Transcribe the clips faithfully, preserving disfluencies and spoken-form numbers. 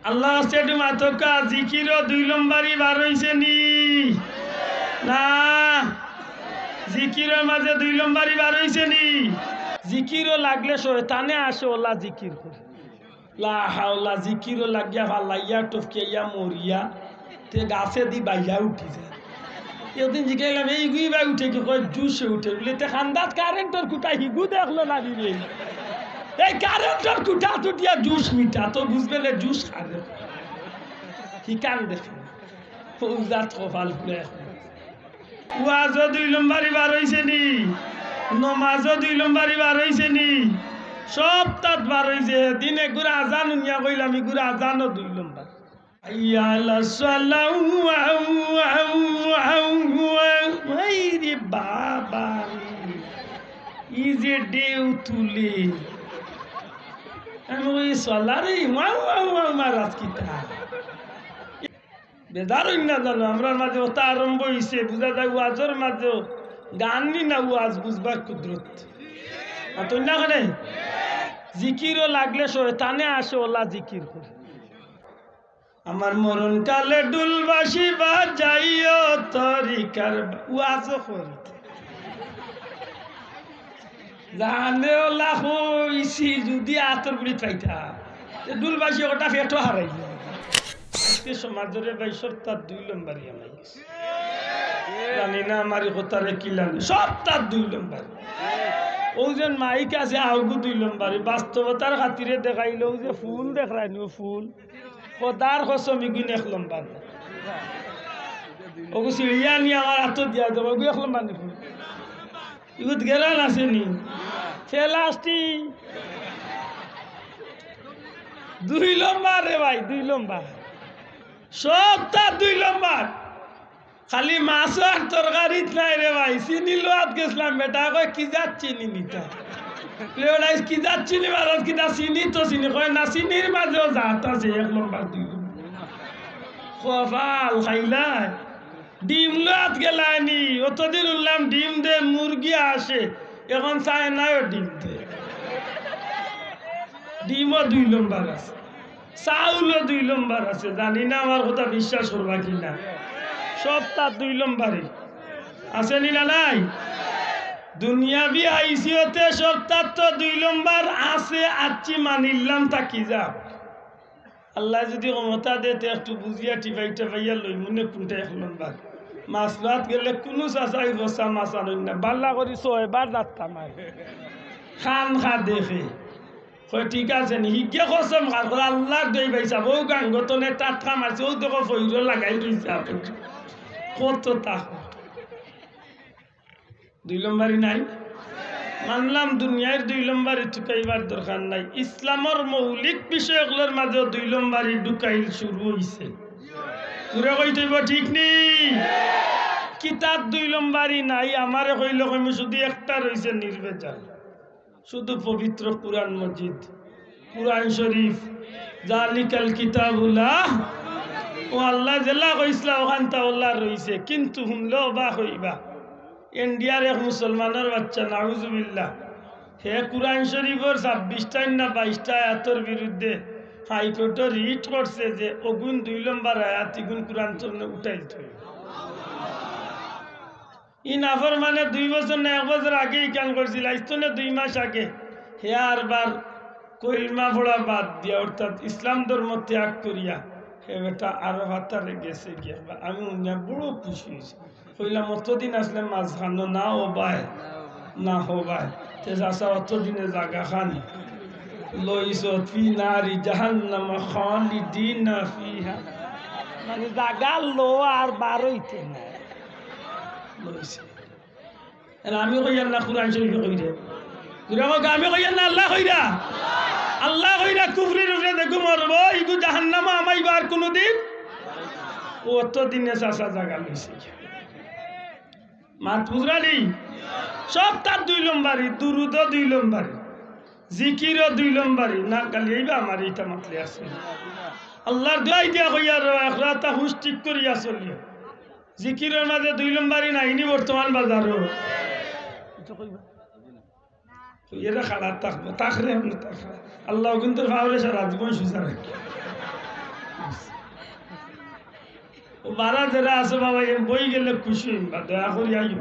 আল্লার ওয়াস্তে একটু মাতউক্কা, জিকিরও দুই লম্বারি বার অইছে নি? না। জিকিরর মাঝে দুই লম্বারি বার অইছে নি? জিকিরও লাগলে শয়তানে আসে, অলা জিকির করে। লা হাওলা, জিকিরও লাগিয়া ফালাইয়া টপকিয়া মরিয়া, তে গাছেদি বাইয়া উঠি যায়। একদিন জিকাইলাম, "এইগুই বায় উঠে কি?" কয়, "জুশে উঠে।" বুলে, "তে কান্দাত কারেন্টর খুটা হিগু দেখলো না নি রে?" এই কারেন্টর খুটা তো দিয়া জুশ মিটা, তো বুঝবে না জুশ কারে। হিকান দেখে। ও জাত কপাল পুড়ে এখন। ওয়াজও দুই লম্বারি বার অইছে নি? নমাজও দুই লম্বারি বার অইছে নি? সবতাত বার অইছে। দিনে গুরা আজান হুনিয়া কইলাম, ইগুরা আজানও দুই লম্বার। হাইয়া আলাস সালাহ, ওয়াউ, ওয়াউ, ওয়াউ, ওয়াউ। এই রে বাবা রে, ই যে ঢেউ তুলে। আমি কই, "সালা রে, ওয়াউ, ওয়াউ, ওয়াউ, মারাস কিতা?" বেজার অইন না জানো, আমরার মাঝে অতা আরম্ভ অইছে, বুঝা যায় ওয়াজর মাঝেও গান নি না, ওয়াজ বুঝবার কুদরত। আর তো না কেনে? জিকিরও লাগলে শয়তানে আসে, অলা জিকির করে। আমার মরণ কালে ঢুল বাঁশি বাজাইও তরিকার বা-, ওয়াজও করি। জানে অলা কইছি, যদি আতর গুড়ি পাইতা, তে ঢুল বাঁশি ওটা ফেটো হারাইল। আজকে সমাজরে ভাই সবতাত দুই লম্বারি আমার। জানি না আমার ই কথারে কিলান, সবতাত দুই লম্বারি। ও যে মাইক আছে, আউগু দুই লম্বারি। বাস্তবতার খাতিরে দেখাইল, ও যে ফুল দেখরায় নি, ও ফুল। খোদার কসম, ইগুইন এক লম্বার। ওগু ছিড়িয়া নি আমার আতো দিয়া দেবো, ওগু এক লম্বার নি ফুল। ইগুত গেরান আছে নি? প্লাস্টিক। দুই লম্বার রে ভাই, দুই লম্বার। সবতাত দুই লম্বার। খালি মাছ আর তরকারিত নাই রে ভাই, চিনি লওয়াত গেছলাম, বেটা কয়, "কি জাত চিনি নিতা?" বলে, "বেটা, কি জাত চিনি মারস, কিতা চিনি তো চিনি।" কয়, "না, চিনির মাঝেও জাত আছে, এক লম্বার, দুই লম্বার।" কপাল খাইলায়। ডিম লওয়াত গেলায় নি, অতদিন হুনলাম ডিম দে, মুরগি আসে, এখন চায়নায়ও ডিম দে। ডিমও দুই লম্বার আছে। চাউলও দুই লম্বার আছে, জানি না আমার কথা বিশ্বাস করবা কি না। সবতাত দুই লম্বারি আছে নি না নাই? দুনিয়াবি হাইসিয়তে সবতাত তো দুই লম্বার আছে, আচ্ছি মানিলাম, থাকি যাও। আল্লায় যদি ক্ষমতা দে, তে একটু বুঝিয়া টিপাই টিপাইয়া লই, মনে কুনটা এক লম্বার। মাছ লওয়াত গেলে কুনু চাচাই বসা মাছ আনইন না, বালা করি ছয়বার ধাক্কা মারে। খান খা দেখে। কয়, "ঠিক আছে নি?" হিগে কসম খার করে, "আল্লার দই ভাইসাব, ও গাঙ্গতনে টাটকা মারছে, ও দেখো ফইরো লাগাই রইছে আপনি।" কত তা দুই লম্বারি নাই? মানলাম দুনিয়ার দুই লম্বারি ঢুকাইবার দরকার নাই। ইসলামর মৌলিক বিষয় অকলর মাঝেও দুই লম্বারি ঢুকাইল শুরু অইছে। জুরে কইতে অইবো, ঠিক নি? কিতাত দুই লম্বারি নাই, আমারে কইলে কইমু শুধু একটা রইছে নির্ভেজাল। শুধু পবিত্র কুরআন মজিদ, কুরআন শরীফ, জালিকাল কিতাবুল্লাহ। ও আল্লায় যেলা কইছলা অখানতা অলা রইছে, কিন্তু হুনলে অবাক অইবা। ইন্ডিয়ার এক মুসলমানর বাচ্চা, নাউজুবিল্লাহ, হে কুরআন শরীফর ছাব্বিশটা না বাইশটা আয়াতর বিরুদ্ধে হাইকোর্টো রিট করছে যে অগুন দুই লম্বার আয়াত, ইগুন কুরআন তনে উঠাইল থই। ই নাফরমানে দুই বছর না এক বছর আগে ইখান করছিল, আইজ তনে দুই মাস আগে। হে আরবার কলমা পড়া বাদ দিয়া, অর্থাৎ ইসলাম ধর্ম ত্যাগ করিয়া, হে বেটা আরো ফাতারে গেছে গিয়া। আমি হুনিয়া বড় খুশি অইছি। কইলাম, "অতদিন আসলে মাঝখানো না ও ভাই, না হো ভাই।" তে চাচা, অতদিনে জাগা খান লইছত, "ফি নারি জাহান্নামা খালিদিনা ফিহা।" মানে জাগা লো আর বারইতে না। লইছে। এর আমি কইয়ার না, কুরআন শরীফে কইরে। কুরআন কইরা আমি কইয়ার না, আল্লায় কইরা। আল্লায় কইরা, কুফরির উপরে দেখো মরবো, ইগু জাহান্নামো হামাইবা আর কুনুদিন। অতদিনে চাচা জাগা লইছে। মাত বুঝরানি? সবতাত দুই লম্বারি, দুরুদও দুই লম্বারি, জিকিরও দুই লম্বারি। না, খালি এইবা আমার ইটা মাতলে আছে। আল্লার দোয়াই দিয়া কইয়ার, এক রাতা হুশ ঠিক করিয়া চলিও। জিকিরর মাঝে দুই লম্বারি নাইনি বর্তমান বাজারো। ইটা কইবা। এরা খারাপ থাকবো, থাকরে আপনি থাকরে। আল্লাহ কিন্তু ফাওরে সারা জীবন সুজা রাখি। পারা যেরা আছো বাবা, এ বই গেলে খুশি অইবা, দয়া করি আইও।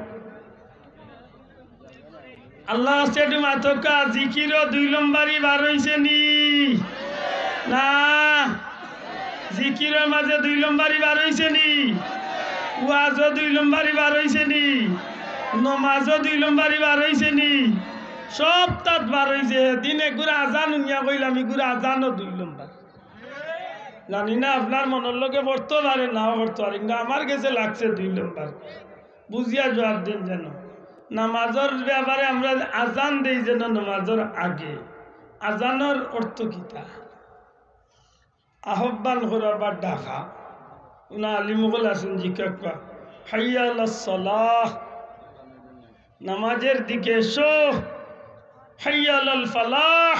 আল্লাহ আছে, একটু মাতকা, জিকিরও দুই লম্বারি বার অইছে নি? না। জিকিরর মাঝে দুই লম্বারি বার অইছে নি? ওয়াজও দুই লম্বারি বার অইছে নি? নমাজও দুই লম্বারি বার অইছে নি? সবতাত বার অইছে। দিন এগুর আজান হুনিয়া কইলাম, ইগুর আজানও দুই লম্বার। জানি না আপনার মনর লগে পড়তো পারে, নাও পড়তো পারে, কিন্তু আমার গেছে লাগছে দুই লম্বার। বুঝিয়া জুয়াব দেইন যেন। নামাজর ব্যাপারে আমরা আজান দেই যেন নামাজর আগে। আজানর অর্থ কিতা? আহ্বান করা বা ডাকা। উনা আলিম অকল আছইন, জিকাক্কা, হাইয়া আলাস সালাহ, নামাজের দিকে এসো, হাইয়া আলাল ফালাহ,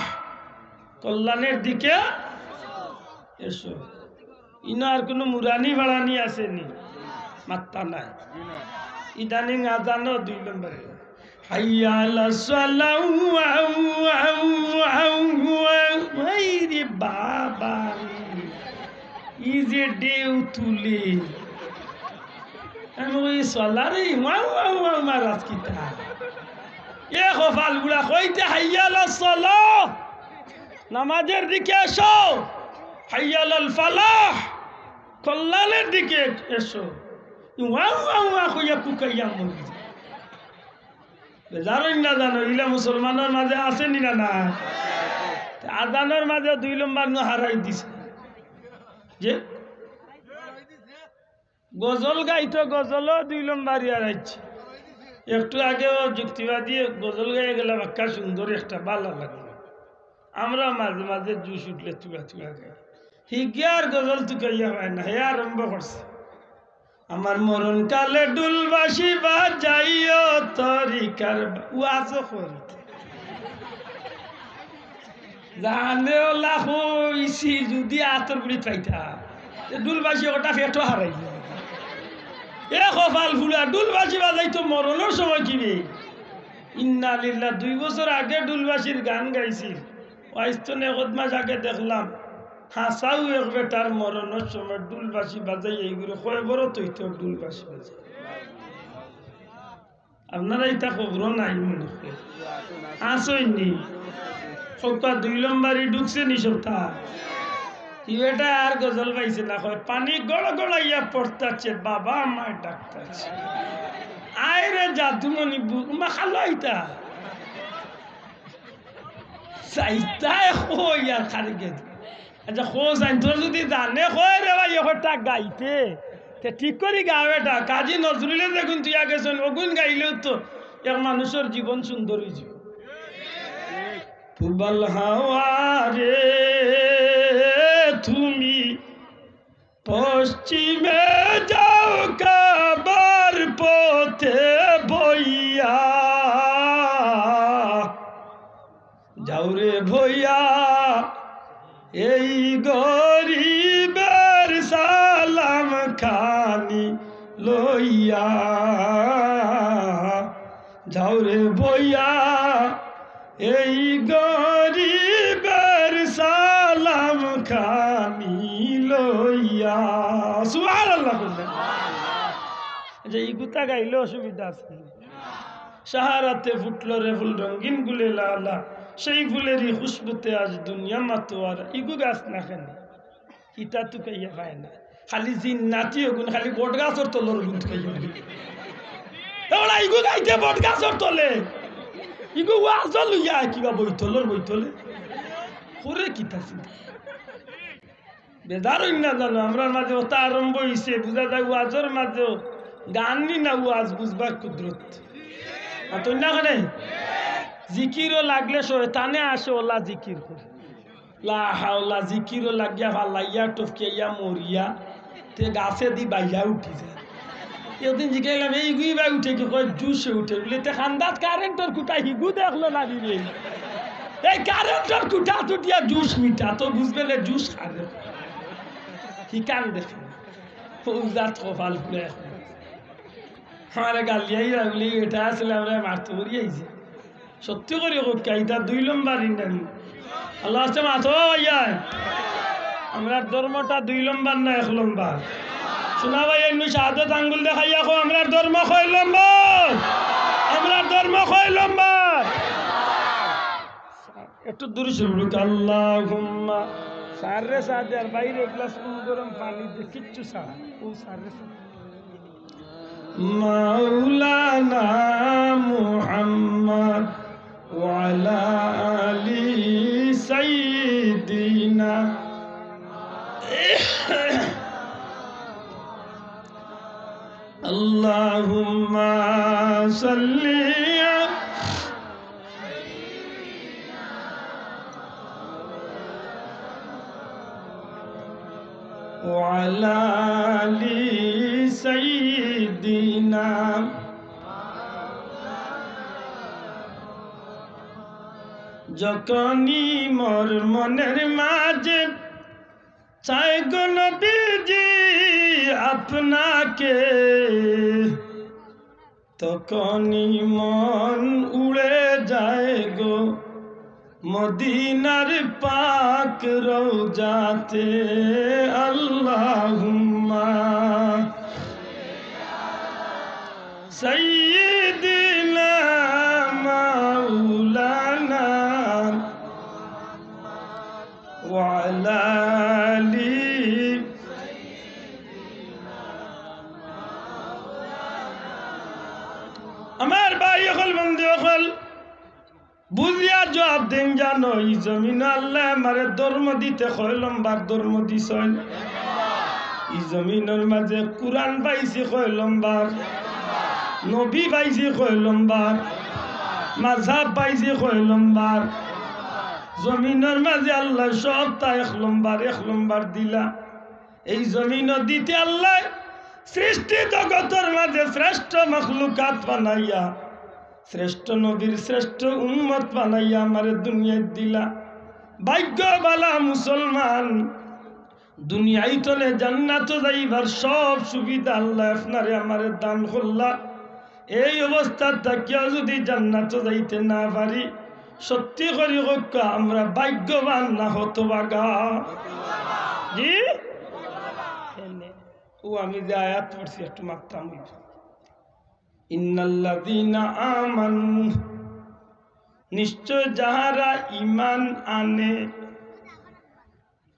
কল্যাণের দিকে এসো। ইনো আর কুনু মুরানি ফাড়ানি আছে নি? মাত্তা নাই। ইদানিং আজানও দুই লম্বারি। হাইয়া আলাস সালাহ, ওয়াউ, ওয়াউ, ওয়াউ, ওয়াউ। ওই রে বাবা রে, ই যে ঢেউ তুলে। আমি কই, "সালারে, ওয়াউ, ওয়াউ, ওয়াউ, মারাস কিতা?" এ কপাল পুড়া, কইতে হাইয়া আলাস সালাহ, নামাজের দিকে এসো, হাইয়া আলাল ফালাহ, কল্যাণের দিকে এসো। ওয়াউ, ওয়াউ, ওয়াউ কইয়া কুকাইয়া মরি যায়। বেজার অইন না জানো, ইলা মুসলমানর মাঝে আছে নি না? না, আজানর মাঝে দুই লম্বার নু হারাই দিছে। যে গজল গাইতো, গজলও দুই লম্বারি হারাইছে। একটু আগেও যুক্তিবাদী গজল গাইয়া গেলা, বাক্কা সুন্দর একটা, ভালা লাগলো। আমরা মাঝে মাঝে জুশ উঠলে তুড়া তুড়া গাই। হিগে আর গজল তুকাইয়া পায় না, হে আরম্ভ করছে। আমার মরণ কালে ডুল বাঁশি বাজাইও তরিকার বা-, ওয়াজও করি। জানে ওলা কইছি, যদি আতর গুড়ি পাইতা, তে ডুল বাঁশি ওটা ফেটো হারাই। এ কপাল ফুলা, ডুল বাঁশি বাজাইতো মরণর সময় কিবে? ইন্না লিল্লাহ, দুই বছর আগে ডুল বাঁশির গান গাইছিল। ওয়াইজ তো নে কত মাস আগে দেখলাম, হাছাউ এক বেটার মরণর সময় ডুল বাঁশি বাজাই এইগুলো কয় বড় তৈত ডুল বাঁশি বাজাই। আপনারা ইতা খবরও নাই মনে হয়। আছইন নি? সবটা দুই লম্বারি ঢুকছে নি সবটা? ই বেটা আর গজল পাইছে না, কয়, "পানি গড় গড়াইয়া পড়তাছে, বাবা আমায় ডাকতাছে। আয় রে জাদুমণি বু-, মা খালো ইতা।" চাইতায় কই আর খালি গেছে। আচ্ছা, খোঁজ আইন, তোর যদি জানে কয় রে ভাই, একটা গাইতে, তে ঠিক করি গা বেটা। কাজী নজরুলে যেগুন তুই আগে শোন, ওগুন গাইলেও তো এক মানুষের জীবন সুন্দর হয়ে যাবে। পূবাল হাওয়া রে, তুমি পশ্চিমে যাও কাবার পথে বইয়া, যাও রে ভইয়া, এই গরিবের সালাম খানি লইয়া, যাও রে ভইয়া, এই গরিবের সালাম খানি লইয়া। সুবহানাল্লাহ কইলেন। আচ্ছা, এই গুতা গাইলে অসুবিধা আছে? সাহারাতে ফুটলো রে ফুল রঙিন গুলে লালা, সেই ফুলেরই খুশবুতে আজ দুনিয়া মাতোয়ারা। ইগু গাছ না কেনে? ইতা তো কইয়া পায় না। খালি জিন্নাতি ওগুন, খালি বট গাছর তলর গুন তো কইয়া পায়। এ ওরা ইগু গাইতে বট গাছর তলে। ইগু ওয়াজ লইয়া কিবা বইতলর বইতলে। করে কিতা চিন্তা? বেজার অইন না জানো, আমরার মাঝে ওটা আরম্ভ হইছে, বুঝা যায় ওয়াজর মাঝেও গান নি না ওয়াজ বুঝবার কুদরত। আর তো না কেনে? জিকিরও লাগলে শয়তানে আসে, ওলা জিকির করে। লা হাওলা, জিকিরও লাগিয়া ফালাইয়া টপকিয়া মরিয়া, তে গাছে দি বাইয়া উঠি যায়। একদিন জিগাইলাম, "এই গুই বাই উঠে কি?" কয়, "জুসে উঠে।" বলে, "তে খান্দাত কারেন্টর খুঁটা হিগু দেখলো না দিবে? এই কারেন্টর খুঁটা তুটিয়া জুস মিঠা, তো বুঝবে না জুস খাবে।" হিকান দেখে। ও জাত কপাল ফুলে এখন। আমারে গালিয়াই রাখলি, এটা আসলে আমরা মারতে পারি আইছি। সত্যি করি কইক্কা, ইটা দুই লম্বার ইন্দানি। আল্লাহ আছে মাথো ভাইয়া। আমরার ধর্মটা দুই লম্বার না এক লম্বার? শোনা ভাই, এমনি শাহাদত আঙ্গুল দেখাইয়া কও, আমরার ধর্ম কয় নম্বর? আমরার ধর্ম কয় নম্বর? একটু দূরে সরে বলুক, আল্লাহুম্মা। সাররে সাদে আর বাইরে এক গ্লাস উম গরম পানি দে, কিচ্ছু ছাড়া। ও সাররে সাদে। মাওলানা মুহাম্মদ ওয়া আলা আলি সাইয়্যিদিনা। আল্লাহুম্মা সাল্লি ওয়া আলা আলি সাইয়্যিদিনা। যখনই মোর মনের মাঝে চাই গো নবীজি আপনাকে, তখনই মন উড়ে যায় গো মদিনার পাক রওজাতে। আল্লাহুম্মা সাইয়্যিদিনা মাওলানা ওয়া আলা আলি। আমার ভাই অকল, বন্ধু অকল, বুঝিয়া জবাব দেইন জানো, ই জমিনো আল্লায় আমারে ধর্ম দিতে কয় লম্বার ধর্ম দিছইন? ই জমিনর মাঝে কুরআন পাইছি কয় লম্বার? নবী পাইছি কয় লম্বার? মাযহাব পাইছি কয় লম্বার? জমিনর মাঝে আল্লায় সবতা এক লম্বার, এক লম্বার দিলা। এই জমিনো দিতে আল্লায় সৃষ্টি জগতর মাঝে শ্রেষ্ঠ মখলুকাত বানাইয়া, শ্রেষ্ঠ নবীর শ্রেষ্ঠ উম্মত বানাইয়া আমারে দুনিয়াত দিলা। ভাগ্য বালা মুসলমান, দুনিয়ার তনে জান্নাতো যাইবার সব সুবিধা আল্লায় আপনারে আমারে দান করলা। এই অবস্থাত থাকিয়াও যদি জান্নাতো যাইতে না পারি, সত্যি করি কউক্কা, আমরা ভাগ্যবান না হতভাগা? জি? ও, আমি যে আয়াত পড়ছি, একটু মাততাম অইবো। ইন্নাল্লাযীনা আমানু, নিশ্চয় যাহারা ঈমান আনে,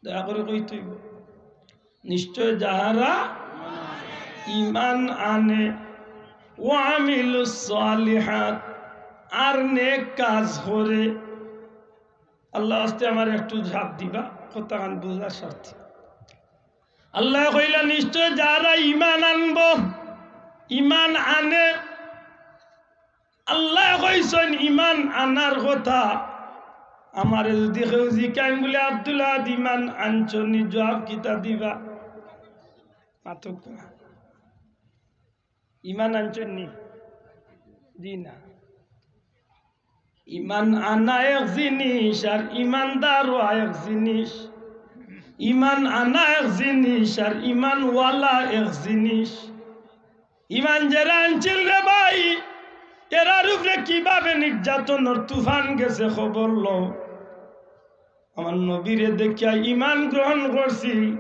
দয়া করি কইতে অইবো। নিশ্চয় যাহারা ঈমান আনে, ওয়া আমিলুস সালিহাত, আর নেক কাজ করে। আল্লাহ আস্তে আমার একটু সাথ দিবা, কথাখান বুঝার স্বার্থে। আল্লায় কইলা, নিশ্চয় যারা ঈমান আনবো, ঈমান আনে, আল্লায় কইছইন ঈমান আনার কথা। আমারে যদি কেউ জিকাইন বুলে, "আব্দুল আহাদ, ঈমান আনছনি?" জবাব কিতা দিবা? মাতউক্কা। ঈমান আনছনি? জি না। ঈমান আনা এক জিনিস আর ঈমানদার অওয়া এক জিনিস। ঈমান আনা এক জিনিস আর ঈমানওয়ালা এক জিনিস। ঈমান যেরা আনছিল রে ভাই, এরার উপরে কিভাবে নির্যাতনর তুফান গেছে খবর লও। আমার নবীরে দেখিয়া ঈমান গ্রহণ করছিল,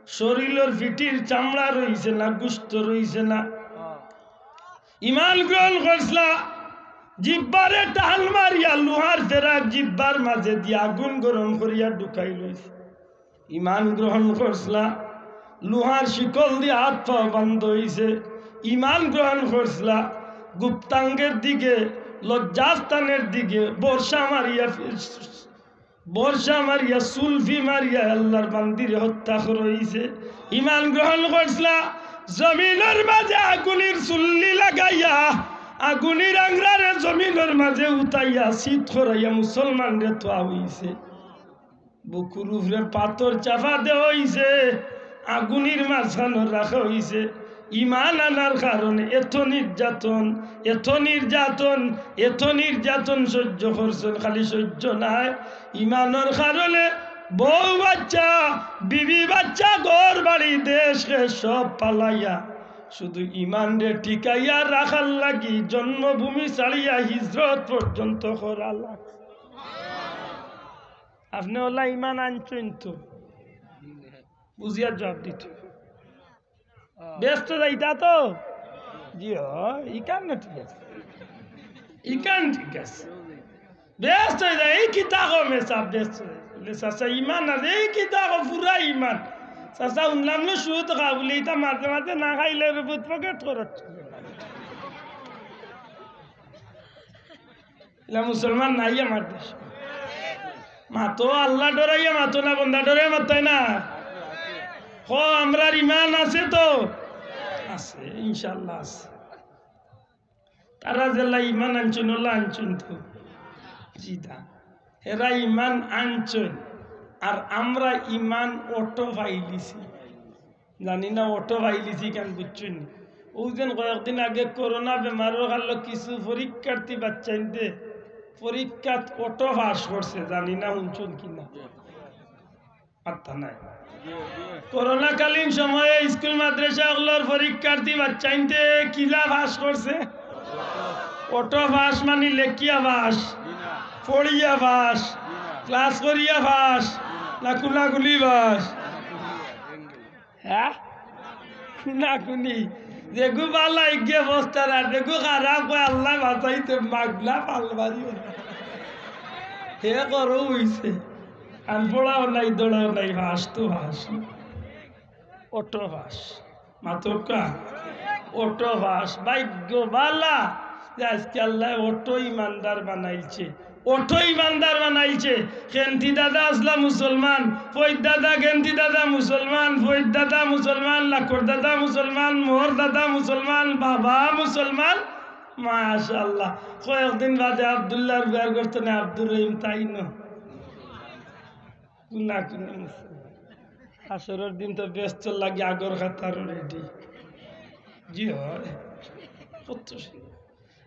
শরীলর পিঠির চামড়া রইছে না, গুস্ত রইছে না। ঈমান গ্রহণ করছিলা, জিব্বারে টান মারিয়া লোহার ফেরাক জিব্বার মাঝে দিয়া আগুন গরম করিয়া ঢুকাই লইছে। ঈমান গ্রহণ করছিলা, লোহার শিকল দিয়া হাত পাও বান্ধ অইছে। ঈমান গ্রহণ করছিলা, গুপ্তাঙ্গের দিকে, লজ্জাস্থানের দিকে বর্ষা মারিয়া ফি-, বর্ষা মারিয়া, সুলফি মারিয়া আল্লাহর বান্দিরে হত্যা করা অইছে। ঈমান গ্রহণ করছিলা, জমিনর মাঝে আগুনির চুল্লি লাগাইয়া, আগুনির আংরারে জমিনর মাঝে উঠাইয়া, শীত করাইয়া মুসলমানরে থুয়া অইছে। বুকুর উপরে পাথর চাপা দেওয়া অইছে, আগুনির মাঝখানো রাখা অইছে। ঈমান আনার কারণে এত নির্যাতন, এত নির্যাতন, এত নির্যাতন সহ্য করছইন, খালি সহ্য নায়, ঈমানর কারণে বউ বাচ্চা, বিবি বাচ্চা, ঘর বাড়ি, দেশ কে সব ফালাইয়া শুধু ঈমানরে টিকাইয়া রাখার লাগি জন্মভূমি ছাড়িয়া হিজরত পর্যন্ত করা লাগছে। আপনে অলা ঈমান আনছইন তো? বুঝিয়া জবাব দিতে। বেহেস্তো যাইতা তো? জি অয়, ইখান না ঠিক আছে, ইখান ঠিক আছে। বেহেস্তো যাই, এই কিতা কম এসব বেহেস্তো যাই। বলে, "চাচা, ইমান আছে, এই কিতা কম, পুরা ইমান।" চাচা, হুনলাম না সুদ খা বলে, ইতা মাঝে মাঝে না খাইলে বুট পকেট খরচ। ইলা মুসলমান নাই আমার দেশ। মাতো আল্লাহ ডরাইয়া মাতো না, বন্দা ডরাইয়া মাততায় না। হ, আমরার ইমান আছে তো? আছে, ইনশাআল্লাহ আছে। তারা যেলা ইমান আনছইন, ওলা আনছইন তো? জি না। এরা ইমান আনছইন, আর আমরা ইমান অটো ফাইলিছি। জানি না অটো ফাইলিছি কেন, বুঝছইন নি? অউ যেন কয়েকদিন আগে করোনা বেমারর কারণে কিছু পরীক্ষার্থী বাচ্চাইন্তে পরীক্ষাত অটো পাস করছে, জানি না হুনছইন কি না। মাতরা নাই। করোনাকালীন সময়ে স্কুল মাদ্রাসা অকলর পরীক্ষার্থী বাচ্চাইন্তে কিলা পাস করছে? অটো পাস মানি লেখিয়া পাস, পড়িয়া পাস, ক্লাস করিয়া পাস, না কুলাকুলি পাস? হ্যাঁ? কুনাকুনি। যেগু বালা ইগে বস্তার, আর যেগু খারাপ অয় আল্লায় বাঁচাইতে, মাগলা পাল মারিও না। হে করো অইছে। আন পড়াও নাই, দৌড়াও নাই, পাস তো পাস। Auto pass. মাতউক্কা। Auto pass. ভাগ্য বালা যে আইজকে আল্লায় অটো ইমানদার বানাইছে। অটো ইমানদার বানাইছে। গেন্তি দাদা আছলা মুসলমান, ফৈদ দাদা, গেন্তি দাদা মুসলমান, ফৈদ দাদা মুসলমান, লাকর দাদা মুসলমান, মোহর দাদা মুসলমান, বাবা মুসলমান। মাশাআল্লাহ। কয়েকদিন বাদে আব্দুল্লাহর বিয়ার করতে না, আব্দুর রহিম তাইন। কুনাকুনি মুসলমান। হাশরর দিন তো বেহেস্তর লাগি আগর কাতারো রেডি। জি অয়। কত সুন্দর।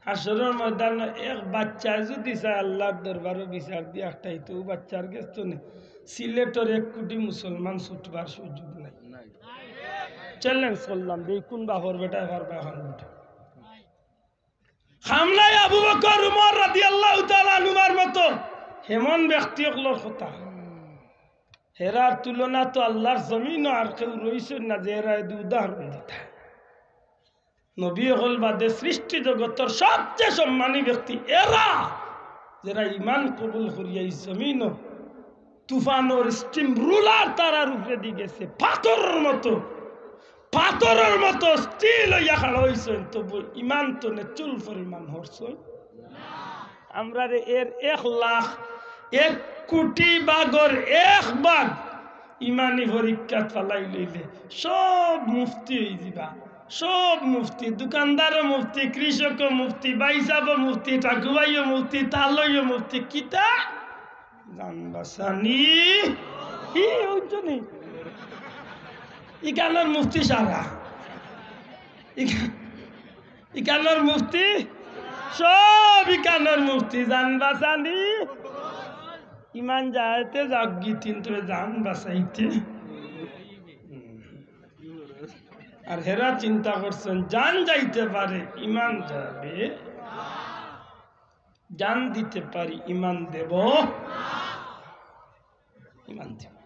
হাশরর ময়দানো এক বাচ্চায় যুদি চায় আল্লার দরবারো বিচার দিয়া আটকাইতো, অউ বাচ্চার গেছ থনে সিলেটর এক কুটি মুসলমান ছুটবার সুযোগ নাই। চ্যালেঞ্জ করলাম, দেখি কুন বাপর বেটায় পারবা অখন উঠে। খামলাই আবু বকর, উমর রাদিয়াল্লাহু তাআলা আনহুমার মতো হেমন ব্যক্তি অকলর কথা। হেরার তুলনা তো আল্লার জমিনো আর কেউ রইছইন না যে এরা এদু উদাহরণ দিতা। নবী অকল বাদে সৃষ্টি জগতর সবচেয়ে সম্মানী ব্যক্তি এরা, যেরা ইমান কবুল করিয়া ই জমিনো তুফানর স্টিম রুলার তারার উপরেদি গেছে, পাথরর মতো, পাথরর মতো স্থির অইয়া খাড়া অইছইন, তবু ইমান থনে চুল পরিমাণ হরছইন। আমরারে এর এক লাখ, এক কুটি ভাগর এক ভাগ ইমানি পরীক্ষাত ফালাই লইলে সব মুফতি অইযিবা। সব মুফতি, দোকানদারও মুফতি, কৃষকও মুফতি, ভাইসাবও মুফতি, ঠাকুভাইও মুফতি, তালইও মুফতি, কিতা? জান বাচানি। হি, অইতো নি। ইখানর মুফতি সারা। ইখা-, ইখানর মুফতি, সব ইখানর মুফতি, জান বাচানি। ইমান যাইতে যাউক গি, কিন্তু জান বাচাইতে। আর হেরা চিন্তা করছইন, জান যাইতে পারে, ইমান যাবে। জান দিতে পারি, ইমান দেব। ইমান দেব।